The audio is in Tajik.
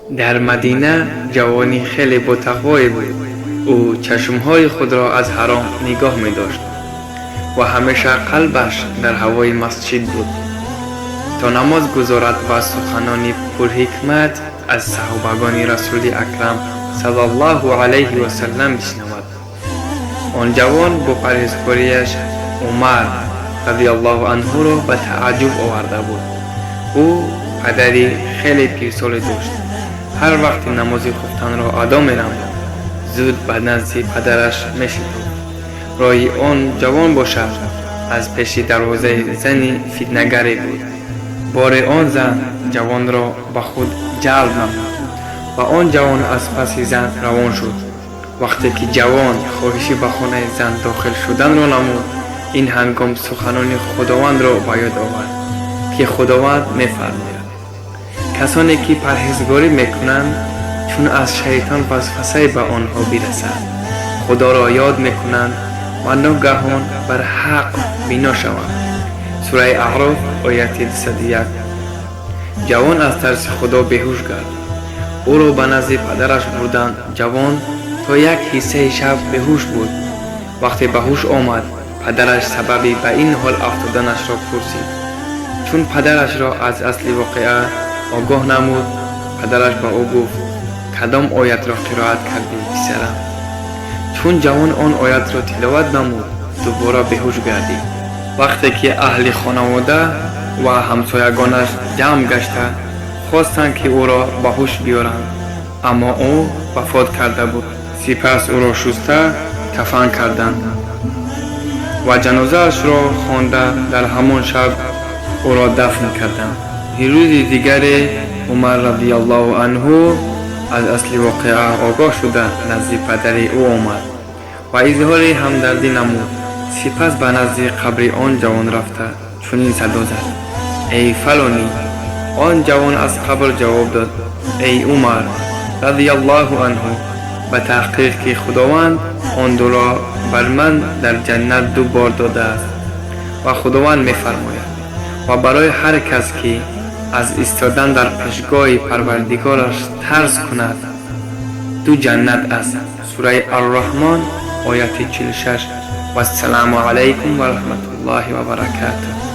Дар Мадина ҷавони хеле ботақвое буд. Ӯ чашмҳои худро аз ҳаром нигоҳ медошт ва ҳамеша қалбаш дар ҳавои масҷид буд, то намоз гузорад ва суханони пурҳикмат аз саҳобагони Расули Акрам саллаллоҳу алайҳи васаллам бишнавад. Он ҷавон бо парҳезкориаш Умар радиаллоҳу анҳуро ба тааҷҷуб оварда буд. Ӯ падари хеле пирсоле дошт. Ҳар вақте намози хуфтанро адо менамуд, зуд ба назди падараш мешитофт. Роҳи он ҷавон бошад, аз пеши дарвозаи зани фитнагаре буд. Боре он зан ҷавонро ба худ ҷалб намуд ва он ҷавон аз паси зан равон шуд. Вақте ки ҷавон хоҳиши ба хонаи зан дохил шуданро намуд, ин ҳангом суханони Худовандро ба ёд овард, ки Худованд мефармояд: «Касоне ки парҳезгорӣ мекунанд, чун аз шайтон васвасае ба онҳо бирасад, Худоро ёд мекунанд ва ногаҳон бар ҳақ бино шаванд». Сураи Аъроф, ояти 201. Ҷавон аз тарси Худо беҳуш гардид. Ӯро ба назди падараш бурданд. Ҷавон то як ҳиссаи шаб беҳуш буд. Вақте ба ҳуш омад, падараш сабаби ба ин ҳол афтоданашро пурсид. Чун падарашро аз асли воқеа огоҳ намуд, падараш ба ӯ гуфт: «Кадом оятро қироат кардӣ, писарам?» Чун ҷавон он оятро тиловат намуд, дубора беҳуш гардид. Вақте ки аҳли хонавода ва ҳамсоягонаш ҷамъ гашта хостанд, ки ӯро ба ҳуш биёранд, аммо ӯ вафот карда буд. Сипас ӯро шуста кафан карданд ва ҷанозаашро хонда, дар ҳамон шаб ӯро дафн карданд. Рӯзи дигаре Умар радиаллоҳу анҳу аз асли воқеа огоҳ шуда, назди падари ӯ омад ва изҳори ҳамдардӣ намуд. Сипас ба назди қабри он ҷавон рафта, чунин садо зад: «Эй фалонӣ!» Он ҷавон аз қабр ҷавоб дод: «Эй Умар радиаллоҳу анҳу, ба таҳқиқ ки Худованд он дуро бар ман дар ҷаннат ду бор додааст ва Худованд мефармояд: ва барои ҳар кас ки аз истодан дар пешгоҳи Парвардигораш тарс кунад, ду ҷаннат аст». Сураи Арраҳмон, ояти 46. Вассалому алайкум ва раҳматуллоҳи ва баракатуҳ.